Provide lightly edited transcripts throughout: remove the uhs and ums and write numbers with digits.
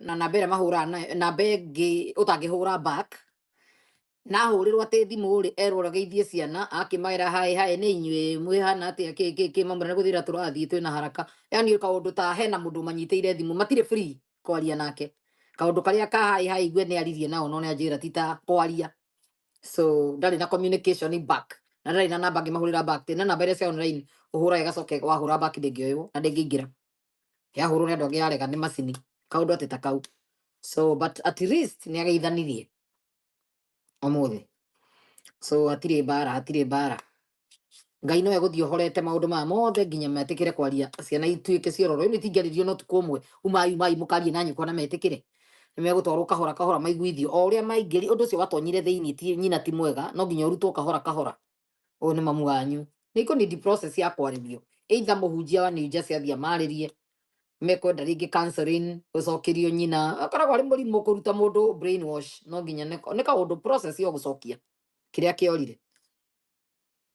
Na namba ĩrĩa mahũraga nayo, namba ĩngĩ ũtangĩhũra back. Na ahũrĩrwo atĩ thimũ rĩ, erwo ageithie ciana, akĩmaĩra haĩ haĩ nĩ inyuĩ mwĩhana atĩa kĩ kĩ kĩ, mamwĩra nĩ gũthira tũrathiĩ twĩna haraka. Yani kaũndũ ta hena mũndũ manyitĩire thimũ, matirĩ free kwaria nake. Kaũndũ karĩa ka haĩ haĩ igue nĩ aririe nao, no nĩ anjĩra ti ta kwaria. So ndarĩ na communication back, na ndarĩ na namba angĩmahũrĩra back. Na namba iria cia online ũhũraga ĩgacoka wahũra back ndĩngĩoywo na ndĩngĩingĩra. Yahũrwo nĩ andũ angĩ yarega nĩ macini. Kaũndũ atĩ ta kau. So but at least nĩ ageithanirie ũmũthĩ. So hatirĩ mbara, hatirĩ mbara. Ngai no egũthiĩ ũhorete maũndũ maya mothe nginya metĩkĩre kwaria, ciana ituĩke ciororo. Rĩu itingĩarĩrio no tukũ ũmwe, umai umai mũkarie na nyũkwa na metĩkĩre. Nĩ megũtwarwo kahora kahora maiguithio. O ũrĩa maingĩri ũndũ ũcio watonyire thĩinĩ, ti nyina ti mwega, no nginya ũrutwo kahora kahora. Ũyũ nĩ mamu wanyu. Nĩ ikũ need process ya kwarĩrio. Either mũhunjia wa New Jersey athiĩ amarĩrie, mekwenda rĩngĩ counseling, gũcokerio nyina. Akoragwo arĩ mũrimũ kũruta mũndũ brainwash, no nginya nĩ kaũndũ process ya gũcokia kĩrĩa kĩorire.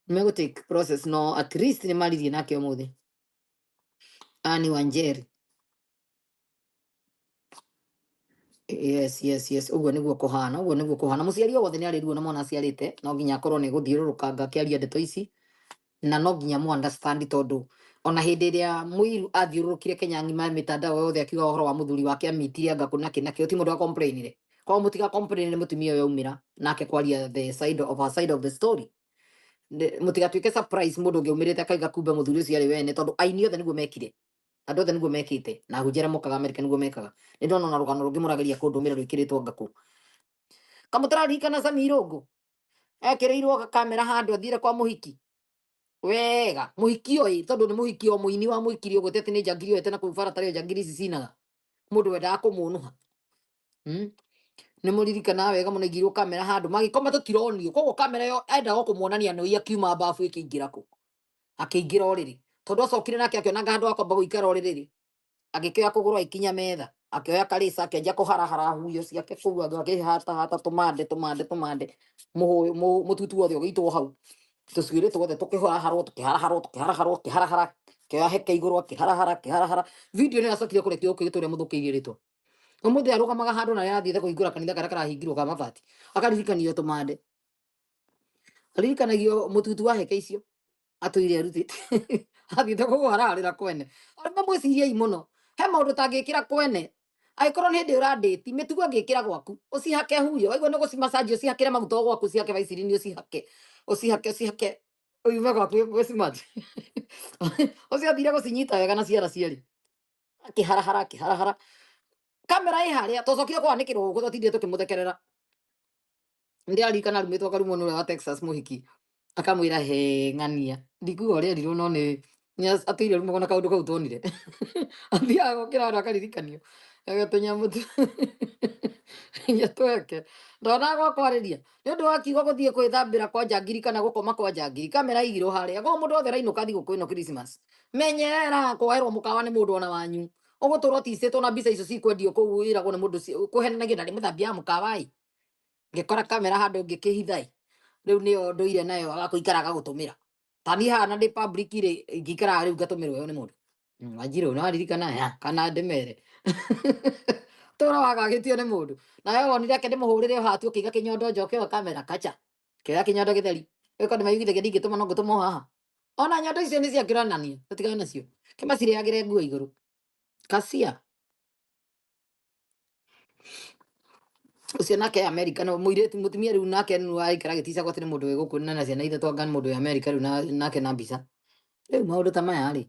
Megũ take process, no at least nĩ maririe nake ũmũthĩ. Annie Wanjeri. Yes, yes, yes. Ũguo nĩguo kũhana, ũguo nĩguo kũhana. Mũciari o wothe nĩ arĩ ruo na mwana aciarĩte, no nginya akorwo nĩ gũthiũrũrũkanga akĩaria ndeto ici, na no nginya mu understand, tondũ ona hĩndĩ ĩrĩa mũiru athiũrũrũkire Kenya ng'ima mĩtandao yothe akiuga ũhoro wa mũthuri wake amitire anga kũ nakĩ nakĩ, gũtirĩ mũndũ wa complainire. Koguo mũtiga complain nĩ mũtumia ũyũ aumĩra nake kwaria the side of her side of the story. Mũtigatuĩke surprise mũndũ ũngĩ aumĩrĩte akaiga kumbe mũthuri ũcio arĩ wene, tondũ aini othe nĩguo mekire, andũ othe nĩguo mekĩte, na ahunjia arĩa mokaga Amerika nĩguo mekaga. Nĩ ndona ona rũgano rũngĩ mũrageria kũndũmĩra rwĩkĩrĩtwo ngakũ. Kamũtararirikana Sami Irũngũ ekĩrĩirwo kamera handũ athire kwa mũhiki wega, mũhiki oĩ tondũ nĩ mũhiki o mũini wa mũhikiri ũguo, atĩ nĩ njangiri oete na kũu bara tarĩ njangiri ici cinaga mũndũ wendaga kũmũnũha. Nĩ mũririkanaga wega mũno aigĩirwo kamera handũ magĩkoma tũtironio, koguo kamera ĩyo endaga o kũmuonania nũi akiuma bafu ĩkĩingĩra kũ, akĩingĩra ũrĩrĩ, tondũ acokire nake akĩonanga handũ ha kwamba gũikara ũrĩrĩ, agĩkĩoya kũgũrũ agĩkinya metha, akĩoya karĩca akĩanjia kũharahara huyo ciake kũu, akĩhatahata tũmande tũmande tũmande, mũtutu wothe ũgĩitwo hau, tũcuĩrĩ tuothe tũkĩharaharwo tũkĩharaharwo tũkĩharaharwo akĩharahara, akĩoya heke igũrũ akĩharahara akĩharahara. Video nĩ yacokire kũrekio gũkũ ĩgĩtũrĩa mũthũkĩirie rĩtwa. Ũmũthĩ arũgamaga handũ na arathiĩte kũhingũra kanitha karĩa karahingirwo ka mabati, akaririkanio tũmande, aririkanagio mũtutu wa heke icio atũire arutĩte athiĩte kũharaharĩra kwene. Arũme mwĩciriei mũno, he maũndũ ũtangĩkĩra kwene. Angĩkorwo nĩ hĩndĩ ũrandĩti mĩtugo ĩngĩkĩra gwaku, ũcihake huyo, waigua nĩ gũcimacaji, ũcihakĩre maguta o gwaku, ũcihake vaseline, ũcihake ũcihake ũcihake ũiume gwaku wĩ smart. Ũcio athire gũcinyita wega na ciara cierĩ, akĩharahara akĩharahara, kamera ĩ harĩa twacokire kwanĩkĩrwo gũkũ twatindire tũkĩmũthekerera. Ndĩraririkana arumĩtwo akarumwo nĩ ũrĩa wa Texas mũhiki, akamwĩra he ng'ania, ndikuga ũrĩa erirwo, no nĩ atũire rumagwo na kaũndũ kau tuonire. Athiaga gũkĩra andũ akaririkanio tũnyamũ tweke ndonaga gwa kwarĩria nĩ ũndũ wa kiugo gũthiĩ kwĩthambĩra kwa njangiri kana gũkoma kwa njangiri, kamera igirwo harĩa. Koguo mũndũ wothe arainũka thigũkũ ĩno Christmas, menyerera kwoherwo mũkawa nĩ mũndũ ona wanyu ũgũtũra ũticĩtwo na mbica icio cikwendio kũu, ĩragwo nĩ mũndũ kũhenanagia na nĩ mũthambia wa mũkawa ĩ, ngĩkora kamera handũ ngĩkĩhitha ĩ, rĩu nĩyo ndũire nayo, agakũikara agagũtũmĩra. Ta niĩ haha na ndĩ public rĩ, ingĩikara rĩu ngatũmĩrwo ĩyo nĩ mũndũ. Wanjirũ nĩ waririkana ya kana ndĩmere tũra wagagĩtio nĩ mũndũ nawe wonire ake ndĩmũhũrĩre o hatu ũkĩiga kĩnyondo njoke o kamera kacha kĩoya kĩnyondo gĩtheri ĩko ndĩmaiguithagia ndingĩtũma no ngũtũma o haha. Ona nyondo icio nĩ cia kĩronania tũtigane nacio, kĩmacirĩagĩre nguo igũrũ kacia ũcio nake Amerika no mũirĩtu mũtumia rĩu nake nĩ araikara agĩticagwo atĩ nĩ mũndũ wĩ gũkũ na ciana ithatũ, anga nĩ mũndũ wĩ Amerika rĩu nake na mbica. Rĩu maũndũ ta maya rĩ,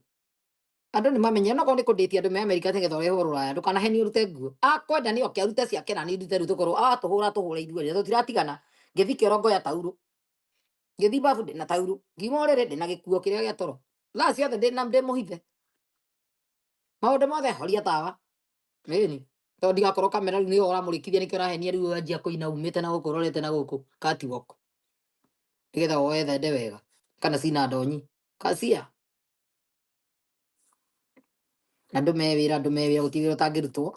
andũ nĩ mamenye no korwo nĩ kũndĩtia andũ me Amerika nĩgetha ũrehwo rũraya, ndũkanahenio ũrute nguo. Akwenda nĩ oke arute ciake na niĩ ndute, rĩu tũkorwo atũhũra tũhũre ithuerĩ tũtiratigana. Ngĩthi kĩoro ngoya taurũ, ngĩthi babu ndĩna taurũ, ngiuma ũrĩrĩ ndĩna gĩkuo kĩrĩa gĩa toro, thaa ciothe ndĩna ndĩ mũhithe, maũndũ mothe horia tawa ĩni, tondũ ndigakorwo kamera rĩu nĩyo ũramũrĩkithia, nĩkĩo ũrahenia rĩu wanjia kũina umĩte na gũkũ ũrorete na gũkũ catwalk nĩgetha woe thende wega kana cina ndonyi kacia. Andũ me wĩra, andũ me wĩra, gũtirĩ wĩra ũtangĩrutwo,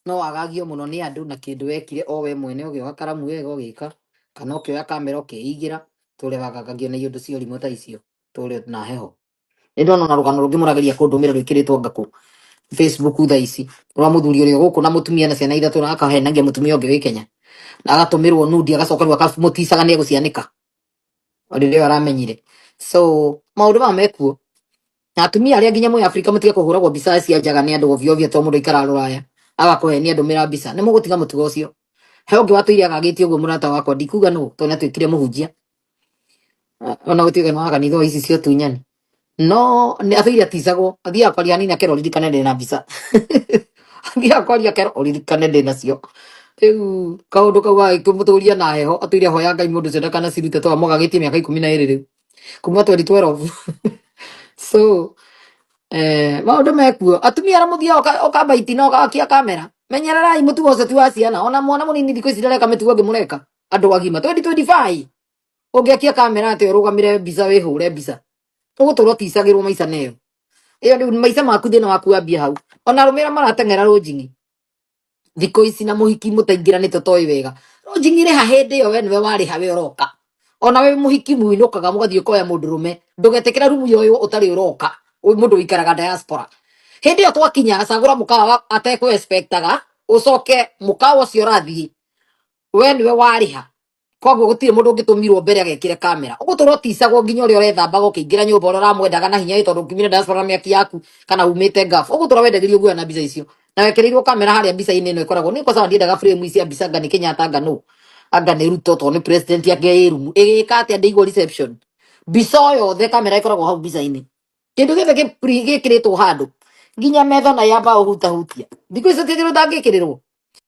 no wagagio mũno nĩ andũ na kĩndũ wekire o we mwene, ũgĩoya karamu wega ũgĩka, kana ũkĩoya kamera ũkĩigĩra, tũrĩa wagagagio na iũndũ cia ũrimũ ta icio tũrĩa na heho. Nĩ ndona ona rũgano rũngĩ mũrageria kũndũmĩra rwĩkĩrĩtwo ngakũ. Facebook thaa ici rwa mũthuri ũrĩa gũkũ na mũtumia na ciana ithatũ na akahenagia mũtumia ũngĩ wĩ Kenya na agatũmĩrwo nundi agacoka rĩu akamũticaga nĩ egũcianĩka rĩrĩa aramenyire. So maũndũ maya mekuo na atumia arĩa nginya mwĩ Afrika mũtige kũhũragwo mbica cia njaga nĩ andũ ovyo ovyo to mũndũ aikara rũraya agakũhenia ndũmĩra mbica nĩ mũgũtiga mũtugo ũcio. He ũngĩ watũire agagĩtie ũguo mũrata wakwa ndikuga nũ tondũ nĩatuĩkire mũhunjia ona gũtuĩka nĩ wa kanitha o ici cia ũtunyani no nĩ atũire aticagwo athiaga kwaria hanini akerwo ririkane ndĩ na mbica athiaga kwaria akerwo ũririkane ndĩ nacio. Rĩu kaũndũ kau gagĩkĩmũtũria na heho atũire hoya Ngai mũndũ ũcio ndakanacirute to amwagagĩtie mĩaka 12 rĩu kuma 2012. So maũndũ mekuo atumia arĩa mũthiaga ũkamba itina ũgakia kamera menyererai mũtugo ũcio ti wa ciana ona mwana mũnini thikũ ici ndareka mĩtugo ĩngĩ mũreka andũ agima 2025 ũngĩakia kamera atĩ ũrũgamĩre mbica wĩhũre mbica ũgũtũra ũticagĩrwo maica neyo ĩyo rĩu maica maku thĩna waku wambia hau. Ona arũme arĩa marateng'era rũnjing'i thikũ ici na mũhiki mũtaingĩranĩte toĩ wega rũnjing'i rĩha hĩndĩ ĩyo we nĩwe warĩha we ũroka ona we mũhiki mũinũkaga mũgathiĩ ũkoya mũndũrũme ndũgetĩkĩra rumu yoywo ũtarĩ ũroka mũndũ ũikaraga diaspora hĩndĩ ĩyo twakinya cagũra mũkawa atekũ expectaga ũcoke mũkawa ũcio ũrathiĩ we nĩwe warĩha koguo gũtirĩ mũndũ ũngĩtũmirwo mbere agekĩre kamera ũgũtũra ũticagwo nginya ũrĩa ũrethambaga ũkĩingĩra nyũmba ũrĩa ũramwendaga na hinya tondũ ũkiumire diaspora na mĩaki yaku kana umĩte ngafu ũgũtũra wendagĩrio guoya na mbica icio na wekĩrĩirwo kamera harĩa mbica-inĩ ĩno ĩkoragwo nĩ kwa ndiendaga frame cia mbica anga nĩ Kenyatta anga nũ anga nĩ Ruto tondũ nĩ president yake ĩ rumu ĩgĩka atĩa ndĩigwo reception mbica o yothe kamera ĩkoragwo hau mbica-inĩ kĩndũ gĩothe gĩkĩrĩtwo handũ nginya metha na yamba ũhutahutia thikũ ici gũtirĩ kĩndũ ũtangĩkĩrĩrwo.